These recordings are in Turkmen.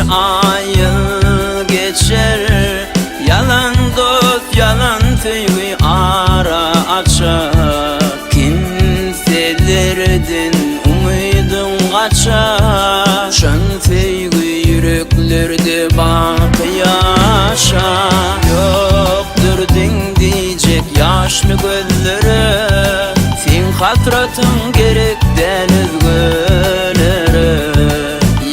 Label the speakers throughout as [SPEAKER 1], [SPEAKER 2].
[SPEAKER 1] aý, ýyl geçer. Ýalan dost, ýalan söýgi ara açar. Kimselerden umydyň gaçar. Çyn söýgi ýüreklerde baky ýaşar. Ýokdur deň diýjek ýaşly gözlere. Seň hasratyň gerek däl özgelere.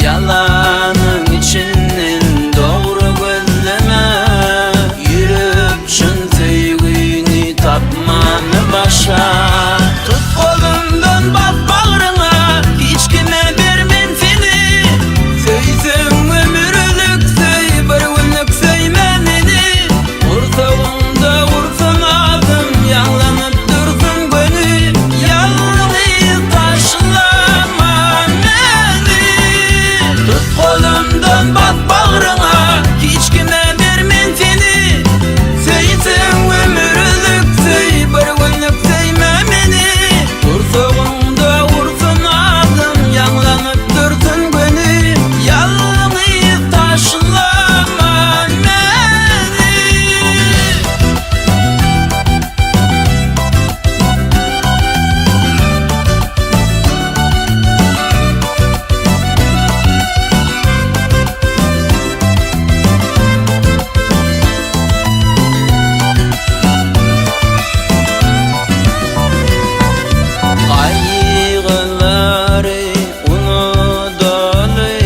[SPEAKER 1] Ýalanyň içinden dogry gözleme. Ýürek çyn söýgini tapman başa. Tut golumdan bas bagryňa, hiç kime bermen seni. Söýseň ömürlik söý, bir günlük söýme meni. Gursagyňda ursun adym, ýaňlanyp dursun göni. Ýalňyz taşlama meni. Tut golumdan bas bagryňa, hiç kime bermen seni. Söýseň ömürlik söý, bir günlük söýme meni. Gursagyňda ursun adym, ýaňlanyp dursun göni. Ýalňyz taşlama meni. Gaýgylary unudaly,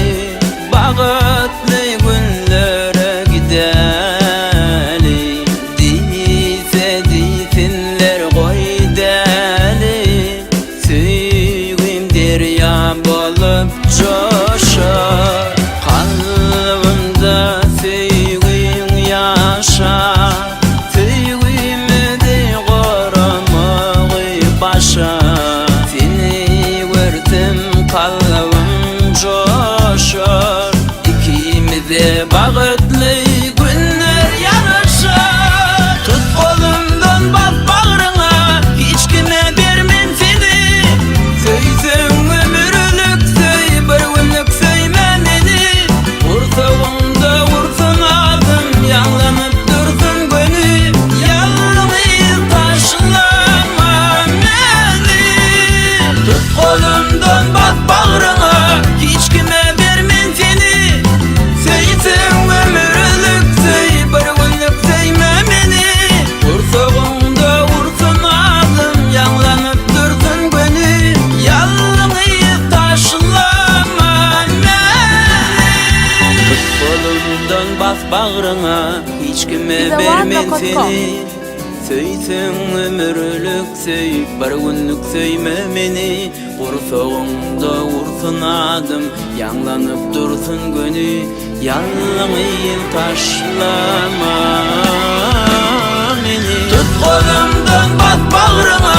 [SPEAKER 1] Bagtly günlere gideli. Diýse diýsinler goý däli, Söýgim derýa bolup joşar. Kalbymda söýgiň ýaşar. Söýgimizi goramagy başar. Seni görsem kalbym joşar. Ikimize bagtly günler ýaraşar. Tut golumdan bas bagryňa, hiç kime bermen seni. Söýseň ömürlik söý, bir günlük söýme meni. Gursagyňda ursun adym, ýaňlanyp dursun göni. Ýalňyz taşlama meni. Tut golumdan bas bagryňa, hiç kime bermen seni. Söýseň ömürlik söý, bir günlük söýme meni. Gursagyňda ursun adym, ýaňlanyp dursun göni. Ýalňyz taşlama meni. Tut golumdan bas bagryňa, hiç kime bermen seni. Söýseň ömürlik söý, bir günlük söýme meni. Gursagyňda ursun adym, ýaňlanyp dursun göni. Ýalňyz taşlama meni. Tut golumdan bas bagryňa.